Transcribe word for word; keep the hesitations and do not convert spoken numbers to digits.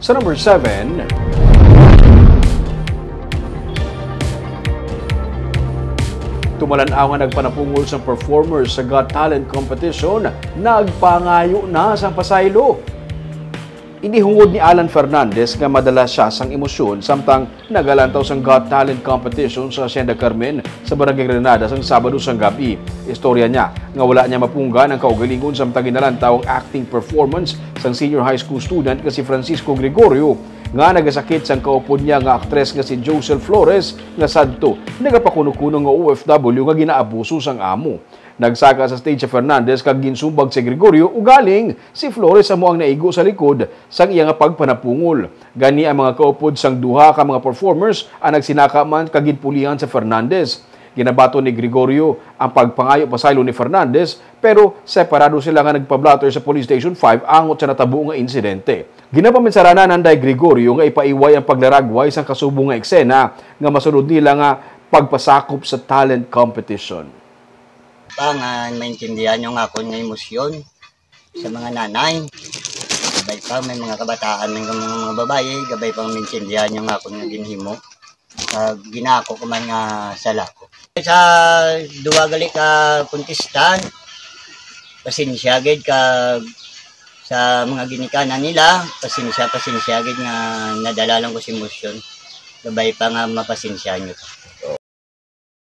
Sa number seven, tumalan-aw nga nagpanapungol sang performers sa Got Talent competition, nagpangayo na sang pasaylo. Inihungod ni Alan Fernandez nga madala sia sang emosyon samtang nagalantaw sang Got Talent competition sa Hacienda Carmen sa Barangay Granada sang Sabado sang gab-i. Istorya niya nga wala niya mapunggan ang kaugalingon samtang ginalantaw ang acting performance sang senior high school student nga si Francisco Gregorio, nga nagasakit sang kaupod niya nga aktres nga si Josel Flores, nga sadto nagapakuno-kuno nga O F W nga ginaabuso sang amo. Nagsaka sa stage si Fernandez kag ginsumbag si Gregorio, ugaling si Flores amo ang naigo sa likod sang iya nga pagpanapungol. Gani, ang mga kaupod sang duha ka mga performers ang nagsinaka man kag ginpulihan si Fernandez. Ginabaton ni Gregorio ang pagpangayo pasaylo ni Fernandez, pero separado sila nga nagpa-blotter sa Police Station five angot sa natabo nga insidente. Ginapaminsaranan ni Gregorio nga ipaiway ang paglaragway sang kasubong nga eksena nga masulod nila nga pagpasakop sa talent competition. Pa nga maintindihan yung akon nga emosyon sa mga nanay. Gabay pa, may mga kabataan, may mga, mga babae, gabay pa maintindihan yung akon nga ginhimo. Kag ginako ko man nga sala ko. Sa duwa gali ka contestant, pasensya gid kag sa mga ginikanan nila, pasensya, pasensya gid nga nadala lang ko sa emosyon. Gabay pa nga mapasensya nyo.